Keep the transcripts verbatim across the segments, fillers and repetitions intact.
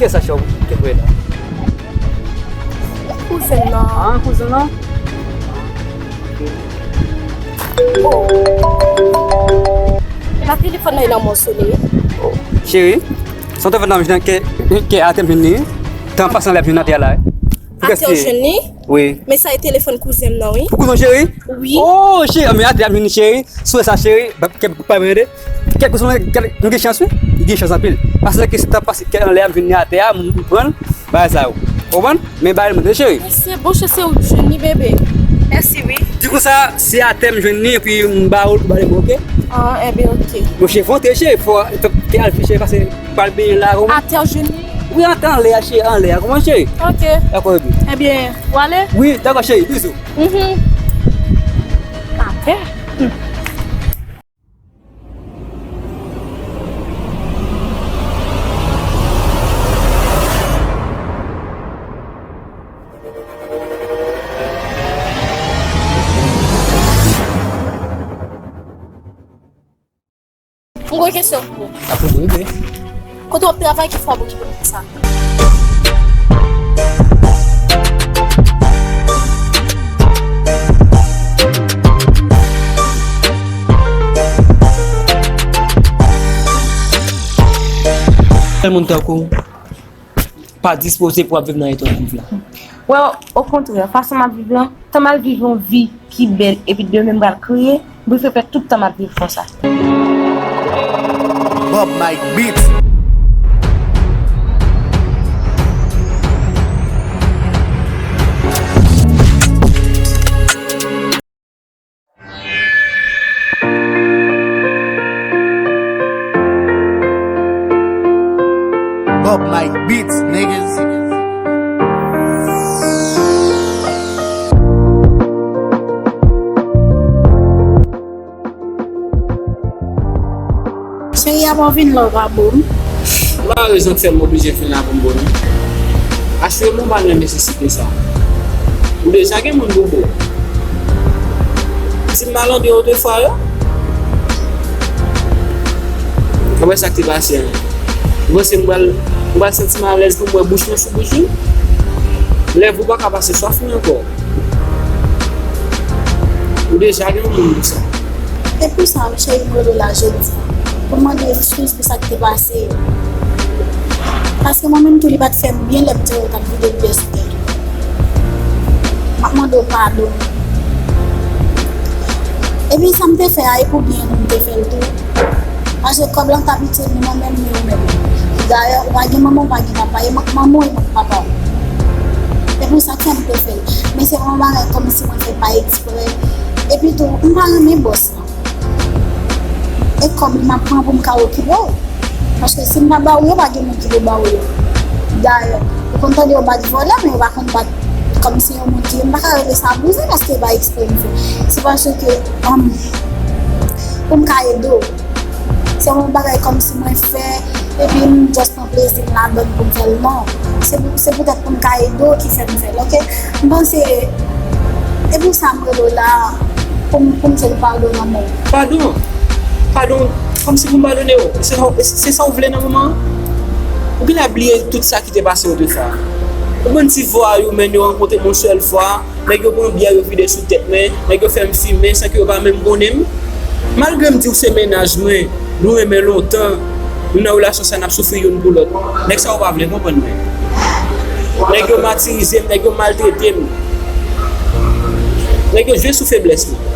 Kiyès sa, chè, ou te voye la? Kouzen m nan. Ah, kouzen lan? La telefòn nan nan mò sone. Cheri, sa w te fè nan ke, ke atè m jwenn li. Tan pase anlè ap jwenn atè a la. Atè w jwenn li? Wi. Men sa e telefòn kouzen m nan, wi. Pou kouzen w, cheri? Wi. Oh, cheri, men atè ap jwenn li, cheri. Sou sa, cheri, kè pa mwen de. Kèlkeswa, kèl, nou gen chans, wi. Li gen chans anpil. Paske se tan pase kè anlè ap vin atè a, m pran bagay sa yo. Ou konprann? Men bagay mwen, cheri. Se bon, se ou k jwenn li, bebe. Mèsi, wi. Di konsa, se atè m jwenn li, epi m ba ou l pou ba li mwen, oke? Ah, enben, oke. Bon, cheri, fò antre, cheri, fò te al, cheri, pase pral benyen la, ou konprann? Atè w jwenn li? Wi, atè anlè a, cheri, anlè a, ou konprann, cheri? Oke. Dakò, epi. Ebyen, ou ale? Wi, dakò, cheri, bizou. Mhm. Atè. Hmm. M gen yon kesyon pou ou. Apre, bebe. Kote w ap travay, ki fwa w okipe konsa? Kèl moun tankou w pa dispoze pou ap viv nan eta w ap viv la? Well, okontrè, fason m ap viv lan, tan m al viv yon vi ki bèl epi demen m pral kriye, m prefere fè tout tan m ap viv konsa. Bob Mike Beats. Bob Mike Beats, niggas. Cheri, apa w vin la w pa bo m? M pa wè rezon k fè m oblije vin la pou m bo nou. Asire m ou pa nan nesesite sa. Ou deja gen moun pou bo. Ti malandren otrefwa yo. Apre sa k te pase an, ou panse m pral, m pral santi m alèz pou m wè bouch mwen sou bouch ou? Lèv ou pa ka pase swaf mwen ankò. Ou deja gen yon moun pou sa. Se pou sa, cheri, m rele w la jodi a pou m mande w eskiz pou sa k te pase yo. Paske mwen menm tou, li pa t fè m byen lè m te wè w t ap vide pyès tè. M ap mande w padon. Epi sa m te fè a, e pou byen nou m te fè l tou. Paske kòb lan t ap itil nou, mwen menm ni ou menm. Dayè, ou pa gen manman, ou pa gen papa, e mank manman w, e mank papa w. Se pou sa k fè m te fè l. Men se yon bagay kòmsi mwen fè pa eksprè. Epi tou, m pa renmen bòs lan. E kòb li m ap pran pou m ka okipe w. Paske si m pa ba ou yo, pa gen moun ki pou ba ou yo. Dayè, ou konn tande yo bat vòlè, men yo pa konn bat kòmsi yon moun ki, m pa ka rele sa abouze paske e pa eksprè m fè. Se paske, um, pou m ka ede w. Se yon bagay kòmsi mwen fè, epi m just pran plezi m ladan l pou m fè l, non. Se pou, se poutèt pou m ka ede w ki fè m fè l, oke? M panse, e pou sa m rele w la, pou m, pou m di w padon nan men w. Padon? Padon? Kòmsi pou m padone w? Se sa, se sa w vle nan moman an? Ou genlè bliye tout sa ki te pase otrefwa. Ou konn ti vwayou, men yo rankontre m yon sèl fwa. Nèg yo pran byè, yo vide sou tèt mwen, nèg yo fè m fimen san ke yo pa menm konnen m. Malgre m di w se mennaj mwen, nou renmen lontan, nou nan relasyon sa n ap soufri youn pou lòt. Nèg sa yo pa vle konprann mwen. Nèg yo matirize m, nèg yo maltrete m. Nèg yo jwe sou feblès mwen.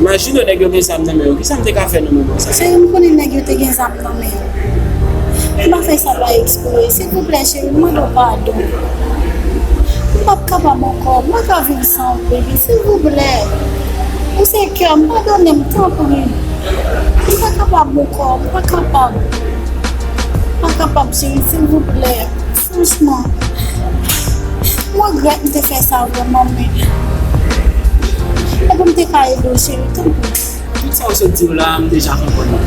Imajine w nèg yo gen zam nan men yo, kisa m te ka fè nan moman sa? Cheri, m konnen nèg yo te gen zam nan men yo. M pa fè sa pa eksprè. Silvouplè, cheri, m mande w padon. M p ap kapab ankò. M pa ka viv san ou, baby. Silvouplè. Ou se kè m. Padone m, tanpri. M pa kapab ankò. M pa kapab. M pa kapab, cheri, silvouplè. Franchman. M regrèt m te fè sa vrèman, men. E pou m te ka ede w, cheri, tanpri. Tout sa ou sot di yo la, m deja konprann li.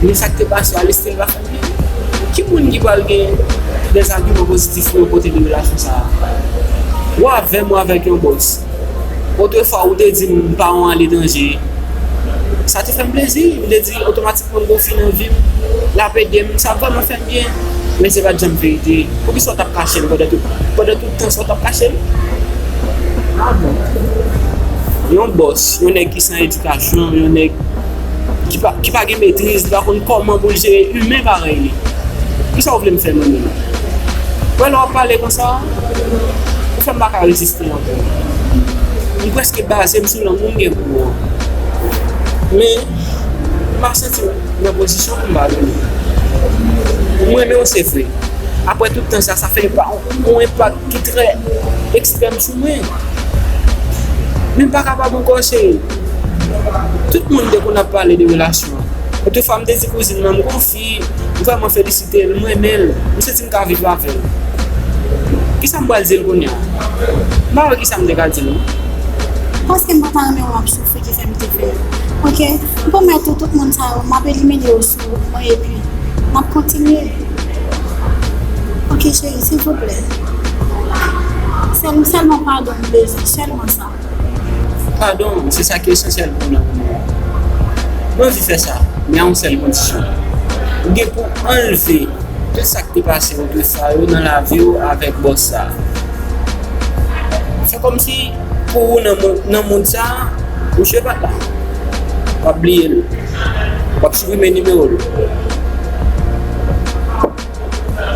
Men sa k te pase a, li still pa fè m byen. Ki moun ki pral gen dèzagiman pozitif pou yo pote de relasyon sa a? Ou avè m, ou avèk yon bòs. Otrefwa, ou te di m pa yon aletranje. Sa te fè m plezi, m te di otomatikman m gon fi nan vi m, l ap ede m, sa vrèman fè m byen. Men se pa t janm verite. Poukisa w t ap kache l pandan tout, pandan tout tan sa w t ap kache l? Ah bon. Yon bòs, yon nèg ki san edikasyon, yon nèg ki pa, ki pa gen metriz, li pa konn kòman pou l jere imen parèy li. Kisa w vle m fè mwen menm? Wè lè w ap pale konsa, ou fè m pa ka reziste ankò. M prèske baze m sou lanmou m gen pou ou an. Men, m pa santi m nan pozisyon pou m padone. M renmen w se vre. Apre tout tan sa, sa fè enpa-, yon enpak ki trè ekstrèm sou mwen. Men m pa kapab ankò, cheri. Tout moun te konn ap pale de relasyon an. Otrefwa, m te di kouzin mwen, m gon fi, m vrèman felisite l, m renmen l, m santi m ka viv avè l. Kisa m pral di l kounye a? M pa wè kisa m te ka di l, non. Paske m pa ta renmen wè w ap soufri ki fè m te fè l. Oke? M pwomèt ou, tout moun sa yo, m ap elimine yo sou mwen epi n ap kontinye. Oke, cheri, silvouplè. Sèl-, sèlman padon m bezwen, sèlman sa. Padon, se sa ki esansyèl pou mwen. Mwen anvi fè sa, men a yon sèl kondisyon. Ou gen pou anlve tout sa k te pase otrefwa yo nan lavi w avèk bòs sa a. Fè kòmsi pou ou nan mon-, nan mond sa a, misye pa t la. W ap bliye l. W ap siprime nimewo l.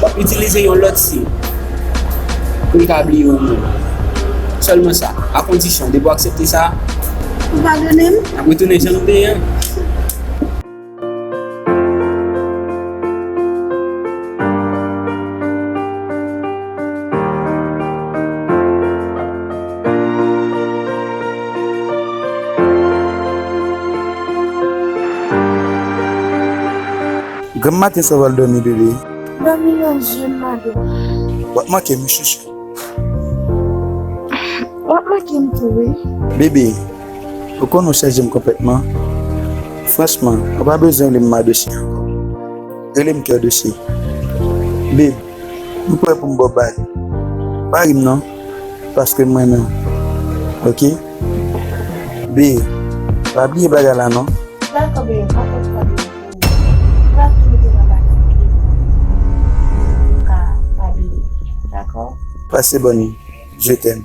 W ap itilize yon lòt sim pou l ka bliye w menm. Sèlman sa, a kondisyon, depi w aksepte sa, ou padone m, n ap retounen jan nou te ye an. Granm maten sa w al dòmi, bebe? Dòmi nan je m, Mado. W ap manke m, chouchou. W ap manke m tou, wi. Bebe, ou konnen w chanje m konplètman. Franchman, ou pa bezwen rele m Madoche ankò. Rele m Kè Doche. Babe, m prè pou m ba w bag. Pa ri m non, paske m renmen w. Oke? Babe, pa bliye bagay la non. Dakò, bebe, pa pòt pwoblèm pou ou. M pral tou mete nan bagay, oke? Ou ka pa bliye. Dakò? Pase bòn nuit. Je t'aime.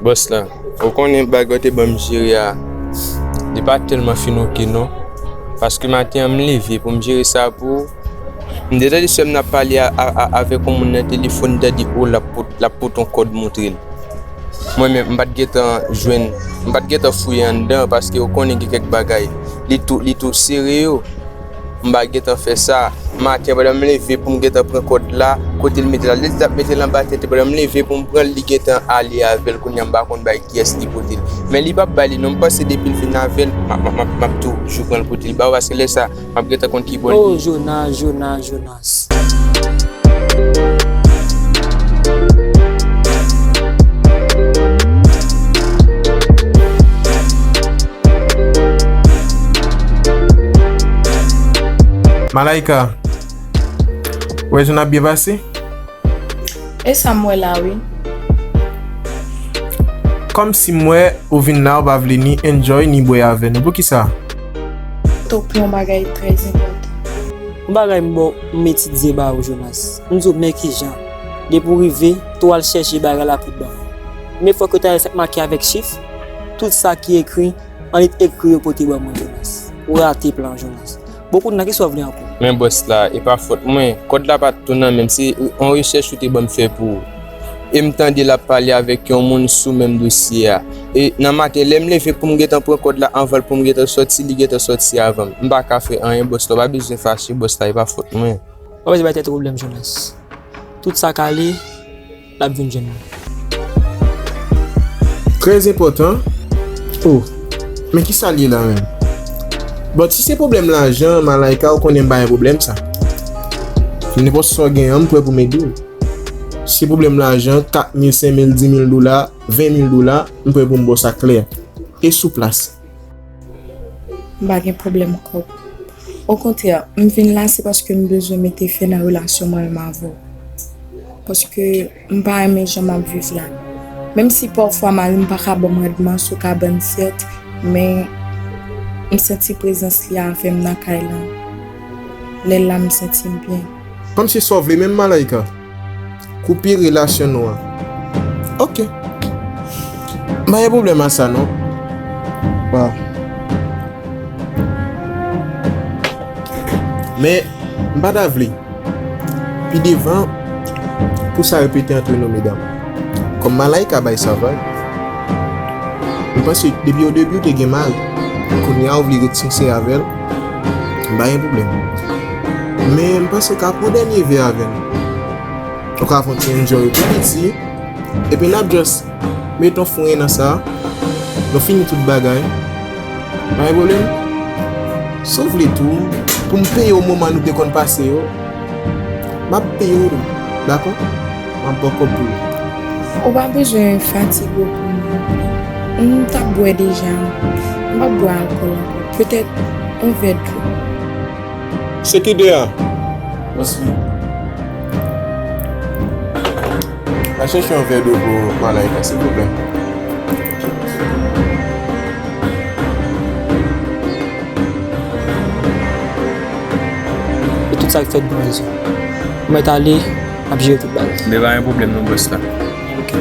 Bòs la, ou konnen bagay ou te ban m jere a, li pa tèlman fin oke non. Paske maten an m leve pou m jere sa pou ou. M te tande sè m nan ap pale a, a, a, avèk yon moun nan telefòn, m tande o l ap pot, l ap pote yon kòd montre l. Mwen menm, m pa t gentan jwenn, m pa t gentan fouye anndan paske ou konnen gen kèk bagay, li tou, li tou sere yo. M pa gentan fè sa. Maten, pandan m leve pou m gentan pran kòd la, kote l mete l la, li t ap mete l anba tèt li. Pandan m leve pou m pran l, li gentan ale avè l. Kounye a, m pa konn bay kiyès li pote l. Men li p ap bay li non. M panse depi l fin avè l, m ap, m ap, m ap, m ap toujou pran l pote l ba ou, paske lè sa, m ap gentan konn ki bò l ye. Oh, Jonas, Jonas, Jonas. Malaika, ou wè jounen ap byen pase? E sa m wè la, wi. Kòmsi m wè ou vin la, ou pa vle ni enjoy, ni bwè avè nou. Poukisa? Tou pou yon bagay trè enpòtan. Yon bagay m bon, m etidye ba ou, Jonas. M di w, men kijan. Depi w rive, tou al chèche bagay la pou ban mwen. Men fòk yo ta fèk make avèk chif, tout sa ki ekri, annik ekri yo pote ban mwen, Jonas. Ou rate plan, Jonas. Bon, kounye a, kisa w vle ankò? Men bòs la, e pa fòt mwen. Kòd la pa t tou nan men m, se yon rechèch ou te ban m fè pou ou. E m tande l ap pale avèk yon moun sou menm dosye a. E nan maten, lè m leve pou m gentan pran kòd la anvan l, pou m gentan sòti, li gentan sòti avan m. M pa ka fè anyen, bòs la, w pa bezwen fache, bòs la, e pa fòt mwen. W pa bezwen bay tèt ou pwoblèm, Jonas. Tout sa k ale, l ap vin jwenn mwen. Trè enpòtan. Oh. Men kisa l ye la menm? Bon, si se pwoblèm lajan, Malaika, ou konnen m pa gen pwoblèm sa. Nenpòt sa w gen an, m prè pou m ede w. Si se pwoblèm lajan, kat mil, senk mil, di mil dola, ven mil dola, m prè pou m ba w sa klè. E sou plas. M pa gen pwoblèm kòb. Okontrè, m vin la se paske m bezwen mete fen nan relasyon mwen menm avè w. Paske m pa renmen jan m ap viv la. Menm si pafwa mari m pa ka ban m randman sou kabann, sèt, men m santi prezans li avè m nan kay lan. Lè l la, m santi m byen. Kòmsi sa w vle menm, Malaika? Koupe relasyon nou an. Ok. M pa gen pwoblèm a sa, non. Waw. Men, m pa ta vle. Pi devan, pou sa repete antre nou, medam. Kòm Malaika bay sa vag, m panse depi o debi w te gen mari. Kounye a ou vle ret sensè avè l, m pa gen pwoblèm. Men m panse w ka pran dènye vè avè l. Ou ka fè yon ti enjoy tou piti. Epi n ap just met yon fren nan sa. Nou fini tout bagay. Pa gen pwoblèm. Si w vle tou, pou m peye w moman nou te konn pase yo, m ap peye w tou. Dakò? M ap ba w kòb pou ou. Ou pa bezwen fatige w pou mwen. M t ap bwè deja. M p ap bwè alkòl ankò. Petèt yon vè dlo. Se ki de a? Mèsi. Al chèche yon vè dlo pou Malaika, silvouplè. E tout sa k fèt gen rezon. Ou mèt ale, m ap jere tout bagay. Men pa gen pwoblèm non, bòs la. Ok.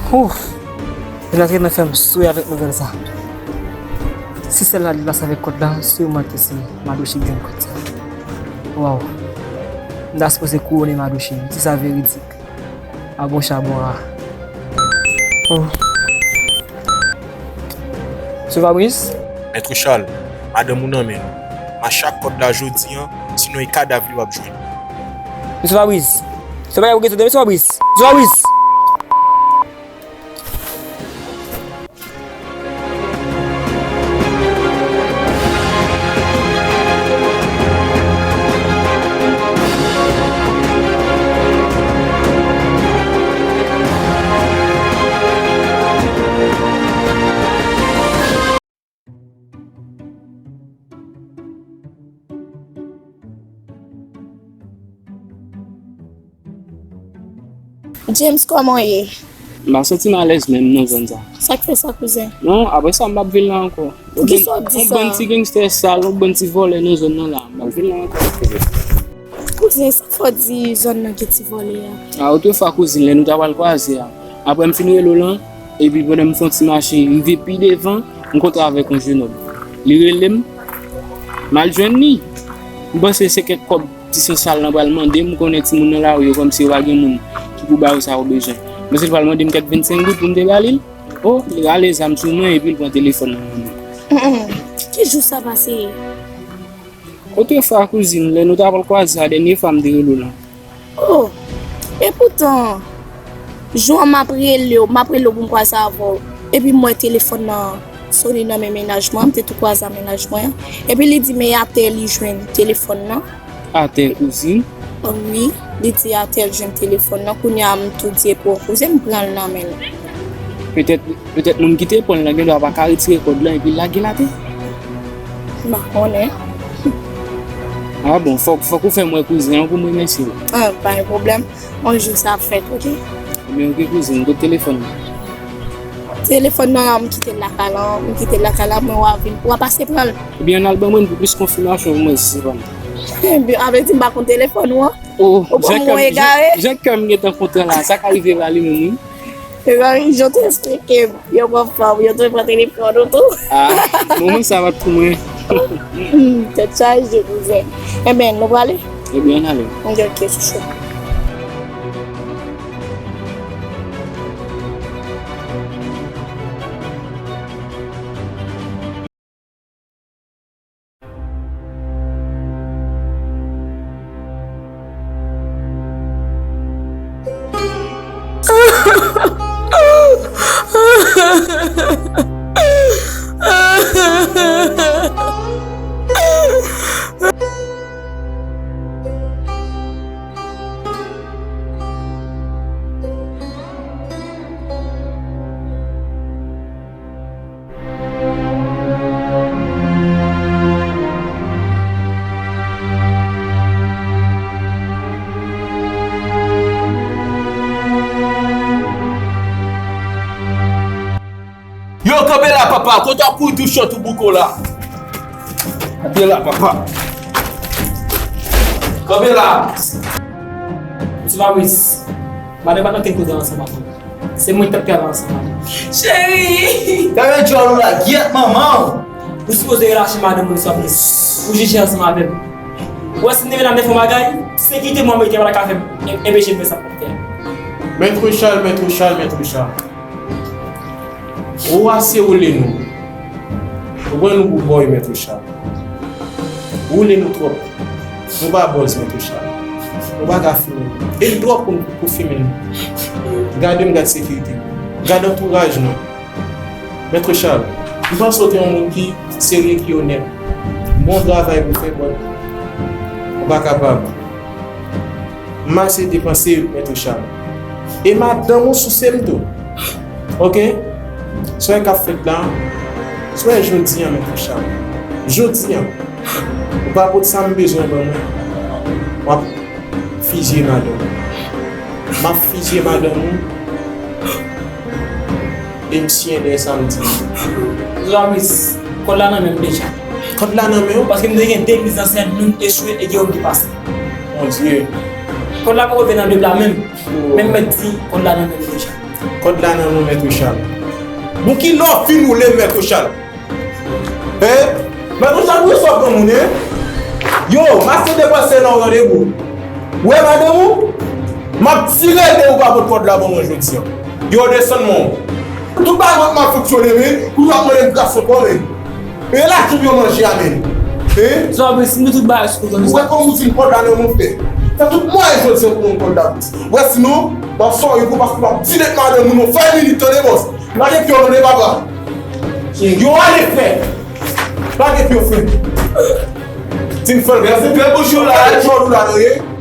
Ouf! Jonathan nan fè m swe avèk nouvèl sa. Si sèl la li pase avèk kòd la, siman ke se Madouchi ki jwenn kòd sa. Waw. M ta sipoze kouwonnen Madouchi, m di sa veridik. A bon chabon a. Oh. Mesye Fabrice? Mèt Charles, madanm ou nan men l. Mache ak kòd la jodi a, sinon e kadav li w ap jwenn. Mesye Fabrice. Se bagay ou gen tande, Mesye Fabrice. Mesye Fabrice. James, kòman w ye? M pa santi m alèz menm nan zòn sa. Sa k fè sa, kouzen? Non, apre sa, m p ap viv la ankò. Poukisa w di sa? Yon bann ti gangstè sal, yon bann ti vòlè nan zòn nan la. M p ap viv la ankò. Kouzen, sa fè w di zòn nan gen ti vòlè a? A, otrefwa, kouzin, lè nou ta pral kwaze a. Apre m fin rele w lan, epi pandan m fè yon ti mache, m rive pi devan, m kontre avèk yon jenòm. Li rele m, m al jwenn li. M panse se kèk kòb ti san sal lan pral mande m, konnen timoun nan lari yo kòmsi yo pa gen moun ki pou ba ou sa ou bezwen. Mesye pral mande m kèk vennsenk goud pou m te ba li l. O, li rale zam sou mwen epi l pran telefòn nan men mwen. Ki jou sa pase? Otrefwa, kouzin, lè nou t ap kwaze a, dènye fwa m te rele w lan. Oh! Epoutan, jou an m ap rele w, m ap rele w pou m kwaze avè w. Epi m wè telefòn nan sone nan men mennaj mwen, m te tou kwaze a mennaj mwen an. Epi li di men atè li jwenn telefòn nan. Atè, kouzin? Wi, li di atè l jwenn telefòn nan. Kounye a m tou di epi w kouzin m pran l nan men l. Petèt, petèt moun ki te pran l lan gendwa pa ka retire kòd lan epi l lage l atè. M pa konnen. A bon, fòk, fòk ou fè m wè kouzin an pou m remèsye w. Ah, pa gen pwoblèm. On jou sa ap fèt, oke? Ebyen, oke, kouzin, kote telefòn nan? Telefòn nan, m kite l lakay la, m kite l lakay la, mwen w a vin, w a pase pran l. Ebyen, ann al ban mwen pou plis konfimasyon pou mwen si se pa m. Ebyen, a vle di m pa konn telefòn ou an? Oh, ou pran mwen egare? Jan kè m gentan kontan la, sa ka rive pa li menm, wi. Ebyen, jan w te eksplike m, yo pran fanm, yo te pran telefòn ou tou. Ah, moman sa pa t pou mwen. Hmm, tèt chaje, kouzen. Ebyen, nou prale? Ebyen, ann ale. Ok, ok, chouchou. Yo, kanpe la, papa. Kote w ap kouri tou chòt ou bouke w la? Kanpe la, papa. Kanpe la. Ti Fabrice, madanm pa t nan kenn kote ansanm avè m. Se mwen k t ap travay ansanm avè l. Cheri! Gade djòl ou la, gyèt manman w! Ou sipoze relache madanm ou, Ti Fabrice. Ou jije ansanm avè m. Ou wè si m te vin ap fè yon bagay, sekirite mwen Ameriken pa ta ka fè m e, enpeche m fè sa m t ap fè a. Mèt Richard, Mèt Richard, Mèt Richard. Ou ase woule nou. Ou pran nou pou bòy, Mèt Richard. Ou woule nou twòp. Nou pa bòz, Mèt Richard. Nou pa ka fimen. E n twòp pou, pou fimen nou. Gade m, gad sekirite. Gad antouraj nou. Mèt Richard, m panse w te yon moun ki serye, ki onèt. Bon travay pou fè, but ou pa kapab. M ase depanse, Mèt Richard. E madanm ou souse m tou. Oke? Sa w wè k ap fèt la, sa w wè jodi a, Mèt Richard. Jodi a, ou pa pot sa m bezwen ban mwen. W ap fizye madanm ou. M ap fizye madanm ou. E m siyen dèyè sa m di. Ti Fabrice, kòd la nan men m deja. Kòd la nan men w? Paske m te gen de mizansèn, youn echwe e gen youn ki pase. Mon Dye. Kòd la poko rive nan de pla menm. Oh. Men m mèt di, kòd la nan men m deja. Kòd la nan men w, Mèt Richard. Bon, kilè w fin woule m, Mèt Richard? Hein? Mèt Richard, ou resevwa granmoun, hein? Yo, m ase depanse nan w, tande, bro. Ou wè madanm ou? M ap tire de ou pa pot kòd la ban mwen jodi a. Yo, desann mwen. Tout bagay m ap fonksyone, men, pou yo ap mande m gras ankò, men. E lajan m yo manje a, men. Hein? Zòbri, si m di tout bagay sou kote m. Ou wè kòman ou di m kòd la nan men w, frè? Fè tout mwayen jodi a pou mwen kòd la. Ou wè sinon, m ap fè w yon kou paske m ap di nèt madanm ou non. Fè minit, tande, bòs. Lage pye w, tande, papa. Yo, ale, frè. Lage pye w, frè. Ti m fè l gras, se bèl bouch ou la. Jòl ou la, tande.